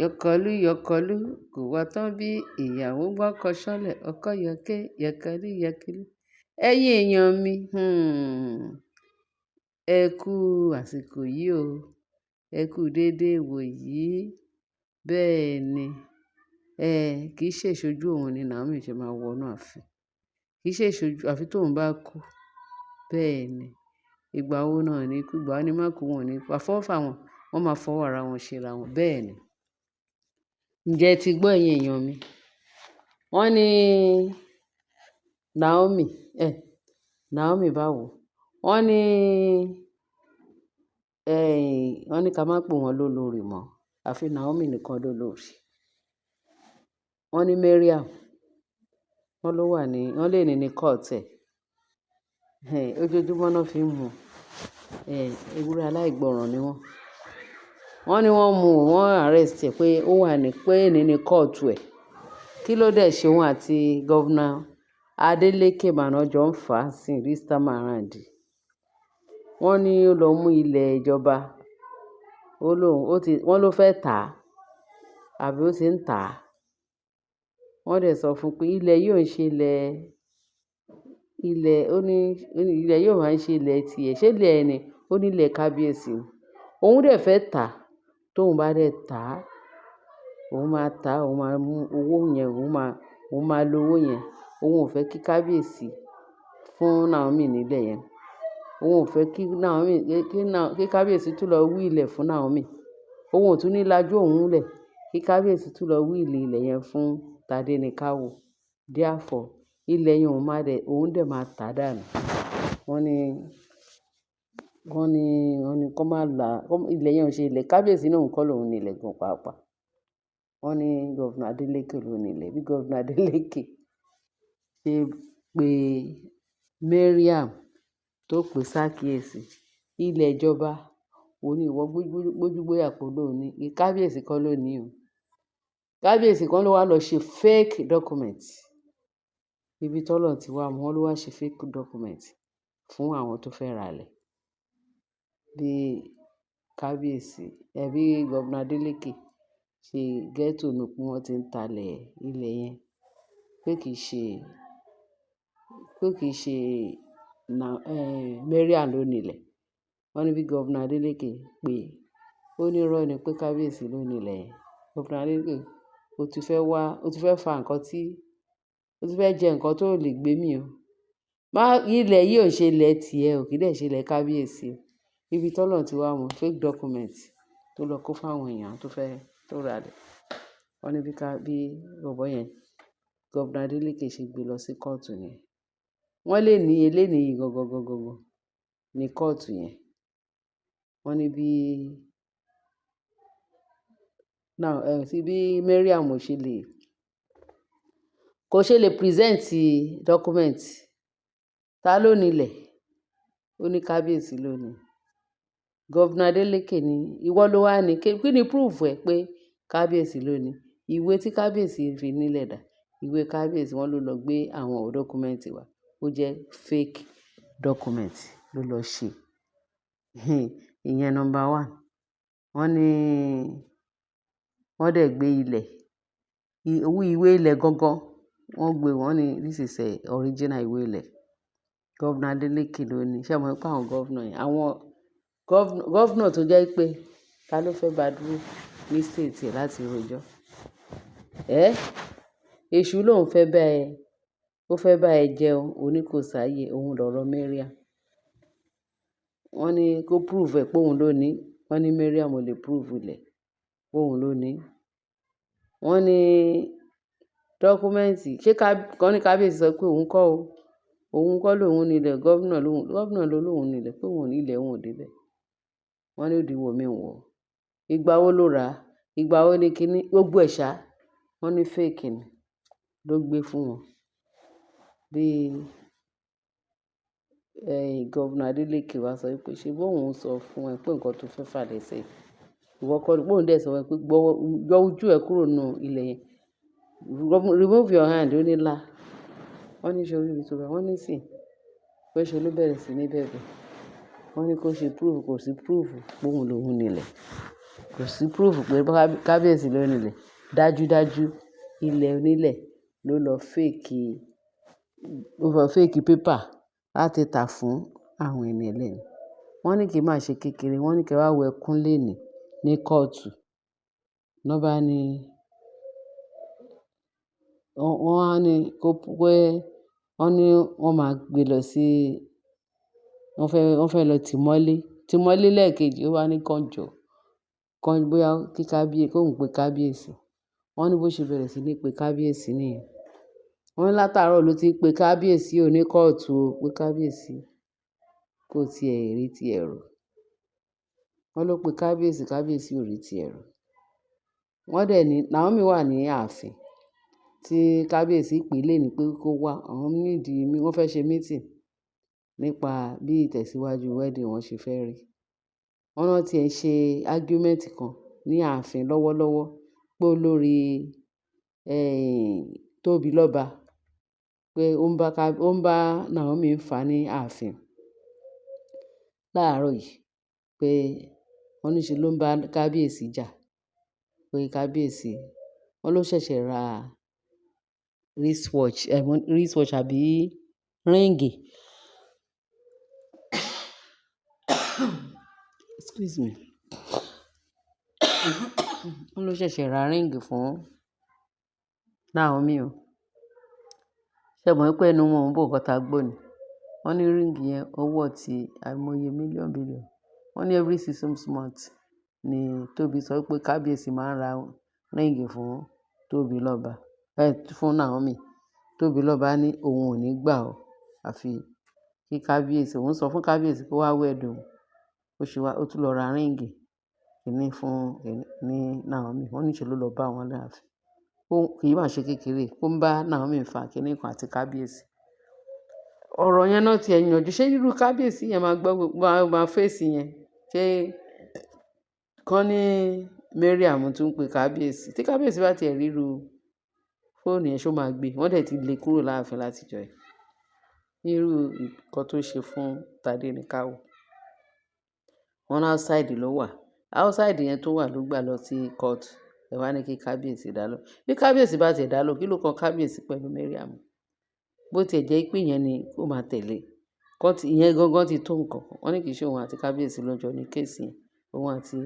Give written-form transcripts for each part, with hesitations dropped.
Yọkọlú yọkọlú kò wá tán bí ìyàwó gbọ́kọ ṣánlẹ̀, ọkọ yọké yọkọlú yọkọlú. Ẹ̀yin èèyàn mi, ẹ kú àsìkò yìí o. Ẹ kú déédéé ìwò yìí. Bẹ́ẹ̀ ni, ẹ kì í ṣe ìṣojú òun ni Naomi ṣe máa wọnú ààfin. Kì í ṣe ìṣojú, àfi tóun bá kú. Bẹ́ẹ̀ ni, ìgbà wo náà ni ikú, ìgbà wo ni má kú wọn ò ní kú. Àfọwọ́fà wọn, wọ́n máa fọwọ́ ara wọn ṣe ra wọn. Bẹ́ẹ̀ ni. Ǹjẹ́ ẹ ti gbọ́, ẹ̀yin èèyàn mi? Wọ́n ní Naomi, Naomi báwo? Wọ́n ní, wọ́n ní ká má pè wọ́n lólorì mọ́. Àfi Naomi nìkan lólorì. Wọ́n ní Mariam, wọ́n ló wà ní, wọ́n lè ní court ẹ̀. Ojoojúmọ́ náà fi ń mu. Ewúrẹ́ aláìgbọràn ni wọ́n. Wọ́n ní wọ́n mú, wọ́n arrest ẹ̀ pé ó wà ní, pé ní court ẹ̀. Kí ló dé ṣe òun àti Governor Adeleke mà jọ ń fà á sí this time around? Wọ́n ní ó lọ mú ilẹ̀ ìjọba. Ó lóhùn, ó ti, wọ́n ló fẹ́ tà á àbí ó ti ń tà á. Wọ́n dẹ̀ sọ fún un pé ilẹ̀ yìí ò ń ṣe ilẹ̀, ilẹ̀, ó ní ilẹ̀ yìí ò máa ń ṣe ilẹ̀ ti ẹ̀. Ṣé ilẹ̀ ẹ ni? Ó ní ilẹ̀ kábíyèsí ni. Òun dẹ̀ fẹ́ tà á. Tóun bá dẹ̀ tà á, òun máa tà á, òun máa mú owó yẹn, òun máa lo owó yẹn. Òun ò fẹ́ kí kábíyèsí fún Naomi nílẹ̀ yẹn. Òun ò fẹ́ kí Naomi, kí kábíyèsí tún lọ will ẹ̀ fún Naomi. Òun ò tún ní lajú òun lẹ̀ kí kábíyèsí tún lọ will ilẹ̀ yẹn fún Tadenikawo. Therefore, ilẹ̀ yẹn òun máa dẹ̀, òun dẹ̀ máa tà dànù. Wọ́n ní kó má là, ilẹ̀ yẹn ò ṣe ilẹ̀ kábíyèsí náà, òun kọ́ lòun ní ilẹ̀ gan pàápàá. Wọ́n ní Governor Adeleke ló ní ilẹ̀. Bí Governor Adeleke ṣe pé Mariam tó pè sákíyèsí, ilẹ̀ ìjọba, òun ní ìwọ gbójúgbóyà pé ló ní. Kábíyèsí kọ́ ló ní o. Kábíyèsí kan ló wá lọ ṣe fake document. Ibi tọ́lọ́run ti wá mú wọn ló wá ṣe fake document fún àwọn tó fẹ́ ra ilẹ̀. Bí kábíyèsí, bí Governor Adeleke ṣe get to know pé wọ́n ti ń ta ilẹ̀, ilẹ̀ yẹn, pé kì í ṣe na, Mariam ló ní ilẹ̀. Wọ́n ní bí Governor Adeleke pé ó ní irọ́ ni pé kábíyèsí ló ní ilẹ̀ yẹn. Governor Adeleke, ó ti fẹ́ wá, ó ti fẹ́ fa nǹkan tí, ó ti fẹ́ jẹ nǹkan tó lè gbé mì o. Má, ilẹ̀ yìí ò ṣe ilẹ̀ tí ẹ ò, kì í dẹ̀ ṣe ilẹ̀ kábíyèsí o. Ibi tọ́lọ́run ti wá mú fake document tó lọ kó fún àwọn èèyàn tó fẹ́, tó ra ilẹ̀. Wọ́n ní bí bọ̀bọ́ yẹn, Governor Adeleke ṣe gbé lọ sí kóòtù ni. Wọ́n lè ní eléní yìí gangan gangan gangan ní kóòtù yẹn. Wọ́n ní bí now, sí bí Mariam ò ṣe lè, kò ṣe lè present document. Ta ló ní ilẹ̀? Ó ní kábíyèsí ló ní. Governor Adeleke ní ìwọ ló wà ní. Kí ni proof ẹ pé kábíyèsí ló ní? Ìwé tí kábíyèsí fi nílẹ̀ dà? Ìwé kábíyèsí, wọ́n ló lọ gbé àwọn document wá. Ó jẹ́ fake document ló lọ ṣe. Ìyẹn number one. Wọ́n ní wọ́n dẹ̀ gbé ilẹ̀, owó ìwé ilẹ̀ gangan wọ́n gbé, wọ́n ní this is a original ìwé ilẹ̀. Governor Adeleke ló ní. Ṣé ẹ mọ̀ pé àwọn governor yẹn, àwọn governor tó jẹ́ pé ta ló fẹ́ bá dúró ní state ẹ̀ láti rojọ́? Ẹ́, èṣù lòún fẹ́ bá ẹ, ó fẹ́ bá ẹ jẹun, ó ní kò sáyé, òun lọ̀rọ̀ Mariam. Wọ́n ní kó prove ẹ̀ pé òun ló ní. Wọ́n ní Mariam ò lè prove ilẹ̀ pé òun ló ní. Wọ́n ní document, ṣé ká, wọ́n ní kábíyèsí sọ pé òun kọ́ o. Òun kọ́ lòun ní ilẹ̀, governor lóhun, governor ló lóhun ní ilẹ̀, pé òun ò ní ilẹ̀, òun ò dé bẹ̀. Wọ́n ní ó di wò mí wọ̀. Ìgbà wo ló rà á? Ìgbà wo ni kíní? Gbogbo ẹ̀ ṣá. Wọ́n ní fake ni ló gbé fún wọn. Bí, Governor Adeleke wá sọ wípé ṣé bó òun sọ fún ẹ pé nǹkan tó fẹ́ fà lẹ́sẹ̀. Ìwọ kọ́ ni, pé òun dẹ̀ sọ fún ẹ pé gbọ́wọ́, yọ ojú ẹ kúrò nínú ilẹ̀ yẹn. Remove your hand, ó ní là. Wọ́n ní ṣé orí ibi tó bá, wọ́n ní sì. Pé ṣe ló bẹ̀rẹ̀ sí ní bẹ̀bẹ̀. Wọ́n ní kó ṣe proof, kò sí proof pé òun lòun ní ilẹ̀. Kò sí proof pé kábíyèsí ló nílẹ̀. Dájúdájú ilẹ̀ onílẹ̀ ló lọ fake, ló lọ fake paper láti tà fún àwọn ẹni ẹlẹ́ni. Wọ́n ní kí má ṣe kékeré, wọ́n ní kí wá wọ ẹkún léèní ní kóòtù. Wọ́n bá ní, wọ́n á ní kó pé wọ́n ní wọ́n máa gbé lọ sí, wọ́n fẹ́ lọ tì mọ́lé, tì mọ́lé lẹ́ẹ̀kejì. Ó wá ní kàn jọ, kàn bóyá kí kábíyèsí, kó ń pe kábíyèsí. Wọ́n ní bó ṣe bẹ̀rẹ̀ sí ní pe kábíyèsí nìyẹn. Wọ́n ní látàárọ̀ ló ti ń pe kábíyèsí ò ní kóòtù o, pé kábíyèsí kò tí ì rí ti ẹ̀rù. Wọ́n ló pe kábíyèsí, kábíyèsí ò rí ti ẹ̀rù. Wọ́n dẹ̀ ní Naomi wà ní ààfin tí kábíyèsí pè léni pé kó wá. Àwọn need, wọ́n fẹ́ ṣe meeting nípa bí ìtẹ̀síwájú wedding wọn ṣe fẹ́ rí. Wọ́n náà tí ẹ ṣe argument kan ní ààfin lọ́wọ́lọ́wọ́ pé olórí, Tóbilọ́ba pé ó ń bá Naomi fà ní ààfin láàárọ̀ yìí pé wọ́n ní ṣe ló ń bá kábíyèsí jà, pé kábíyèsí wọ́n ló ṣẹ̀ṣẹ̀ ra wristwatch, wristwatch àbí ring. Excuse me. Wọ́n ló ṣẹ̀ṣẹ̀ ra ring fún Naomi o. Ṣé ẹ mọ̀ pé ẹnu wọn ò ń bò nǹkan tá gbọ́ ni. Wọ́n ní ring yẹn ó worth àìmọye million billion. Wọ́n ní every 6 months ni Tóbi sọ pé kábíyèsí máa ń ra ring fún Tóbilọ́ba, fún Naomi. Tóbilọ́ba ní òun ò ní gbà ó àfi kí kábíyèsí, òun sọ fún kábíyèsí kó wá wed òun. Ó ṣe wá, ó tún lọ ra ring kìíní fún ní Naomi. Wọ́n ní ṣe ló lọ bá wọn ní ààfin. Ó kì í máa ṣe kékeré, ó ń bá Naomi fà kíní kan àti kábíyèsí. Ọ̀rọ̀ yẹn náà tí ẹ yanjú. Ṣé irú kábíyèsí yẹn máa gbọ́, máa face yẹn? Ṣé kọ́ ní Mariam tún ń pe kábíyèsí? Tí kábíyèsí bá ti ẹ rí irú fóònù yẹn, ṣé ó máa gbé? Wọ́n dẹ̀ ti lé kúrò láàfin láti ìjọ yìí. Irú nǹkan tó ṣe fún Tádé ní ká wò. Wọ́n ní outside ló wà. Outside yẹn tó wà ló gbà lọ sí court. Ẹ wá ní kí kábíyèsí dá lóhùn. Bí kábíyèsí bá ti ẹ dá lóhùn, kí ló kan kábíyèsí pẹ̀lú Mariam? Bó tí ẹ jẹ́ pé ìyẹn ni ó máa tẹ̀lé. Court ìyẹn gangan ti tó nǹkan. Wọ́n ní kì í ṣe òun àti kábíyèsí ló ní case yẹn. Òun àti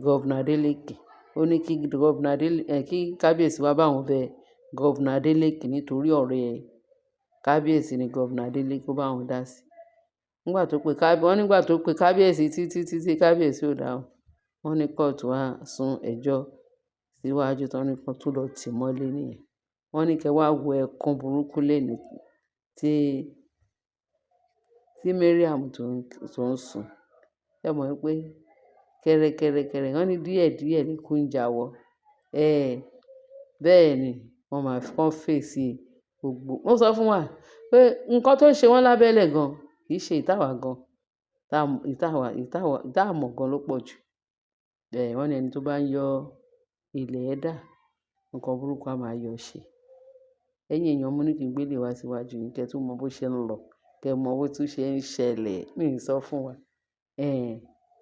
Governor Adeleke. Ó ní kí Governor Adele, kí kábíyèsí wá bá òun bẹ Governor Adeleke nítorí ọ̀rẹ́ kábíyèsí ni Governor Adeleke, kó bá òun dá sí. Nígbà tó pe wọ́n nígbà tó pe kábíyèsí títí, títí kábíyèsí ò dáhùn. Wọ́n ní court wá sún ẹjọ́ síwájú tán ní kan tó lọ tì mọ́lé nìyẹn. Wọ́n ní kí ẹ wá wo ẹkún burúkú léni tí Mariam tó ń sùn. Ẹ mọ̀ wípé kẹ́rẹ́kẹ́rẹ́ kẹ́rẹ́, wọ́n ní díẹ̀ díẹ̀ ní ikú ń jáwọ́. Bẹ́ẹ̀ ni wọ́n máa kàn face gbogbo. Mo sọ fún wa pé nǹkan tó ń ṣe wọ́n lábẹ́lẹ̀ gan kì í ṣe ìta wà gan. Ìta mọ̀ gan ló pọ̀ jù. Bẹ́ẹ̀ wọ́n ní ẹni tó bá ń yọ ilẹ̀ ẹ dà, nǹkan burúkú a máa yọ ṣe. Ẹ̀yin èèyàn, mo ní kí n gbé lè wá síwájú yín kí ẹ tún mọ bó ṣe ń lọ, kí ẹ mọ bó tún ṣe ń ṣẹlẹ̀. Mi ò sọ fún wa.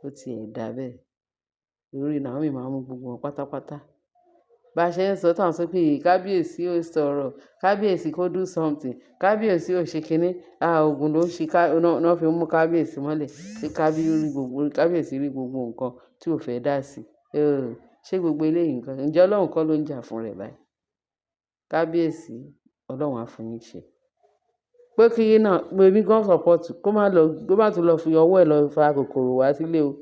Ó ti ẹ̀ dà bẹ́ẹ̀. Orí Naomi máa mú gbogbo wọn pátápátá. Bá ṣe ń sọ tán sọ pé kábíyèsí ó sọ̀rọ̀, kábíyèsí kó do something, kábíyèsí ó ṣe kíní. Ah, ògùn ló ṣe ká, ná fi mú kábíyèsí mọ́lẹ̀. Tí kábíyèsí rí gbogbo nǹkan tí ò fẹ́ dá sí. Ṣé gbogbo eléyìí nǹkan? Ǹjẹ́ Ọlọ́run kọ́ ló ń jà fún rẹ̀ báyìí? Kábíyèsí, Ọlọ́run á fún yín ṣe. Pé kí náà, pé èmi gan support kó má lọ, kó má tún lọ fi ọwọ́ ẹ lọ fa kòkòrò wá sílé o.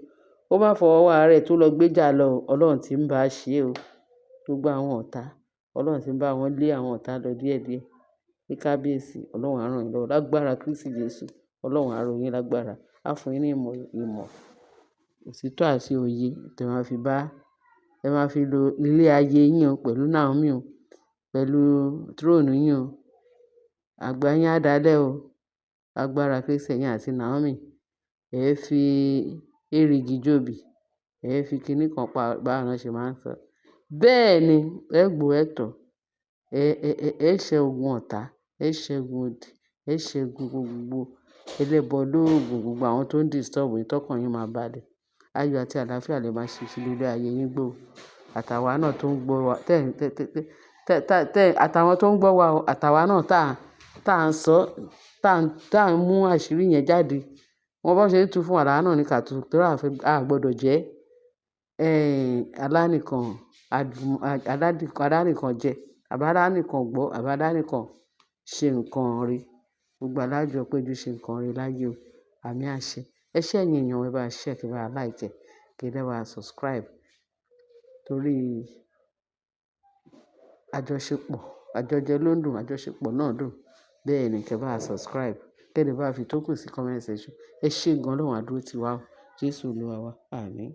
Kó má fọwọ́ ara rẹ̀ tó lọ gbé jà lọ. Ọlọ́run tí ń bá ṣe o. Gbogbo àwọn ọ̀tá, Ọlọ́run tí ń bá wọn lé àwọn ọ̀tá lọ díẹ̀díẹ̀. Kí kábíyèsí, Ọlọ́run á rán yín lọ́wọ́. Lágbára Kristi Jesu, Ọlọ́run á rọ̀ yín lágbára. Á fún yín ní ìmọ̀, ìmọ̀, òtítọ́ àti òye tí ẹ máa fi bá, ẹ máa fi lo ilé ayé yín o pẹ̀lú Naomi o, pẹ̀lú throne yín o. Àgbà yín á dalẹ́ o. Lágbára Kristi ẹ̀yin àti Naomi. Ẹ fi erìgì jóbi, ẹ fi kíní kan pa, báwo ni wọ́n ṣe máa ń sọ. Bẹ́ẹ̀ ni, ẹ gbó ẹ tọ̀. Ẹ ṣẹ́ ogun ọ̀tá, ẹ ṣẹ́gun odi, ẹ ṣẹ́gun gbogbo ẹlẹ́bọ lóògùn, gbogbo àwọn tó ń disturb yín, tọkàn yín máa balẹ̀. Ayọ̀ àti àlàáfíà lè máa ṣe sílé ayé yín gbó. Àtàwa náà tó ń gbọ́ wa, tẹ́, tẹ́, tẹ́, tẹ́, tẹ́, àtàwọn tó ń gbọ́ wa o, àtàwa náà tá ń sọ, tá ń mú àṣírí yẹn jáde. Wọ́n bá ṣe ń tú fún wa, àwa náà ní ká tú, torí a fẹ́, a gbọdọ̀ jẹ́, alánìkan, alánìkan jẹ, àbí alánìkan gbọ́, àbí alánìkan ṣe nǹkan ire. Gbogbo wa lájọ péjú ṣe nǹkan ire láyé o. Àmín àṣẹ. Ẹ ṣé ẹ̀yin èèyàn, ẹ bá share, kí ẹ bá like, kí ẹ bá subscribe. Torí àjọṣepọ̀, àjọjẹ ló ń dùn, àjọṣepọ̀ náà dùn. Bẹ́ẹ̀ ni kí ẹ bá subscribe, kí ẹ lè bá fi tókù sí comment section. Ẹ ṣé gan, Ọlọ́run á dúró ti wá o. Jésù Olúwa wa. Àmín.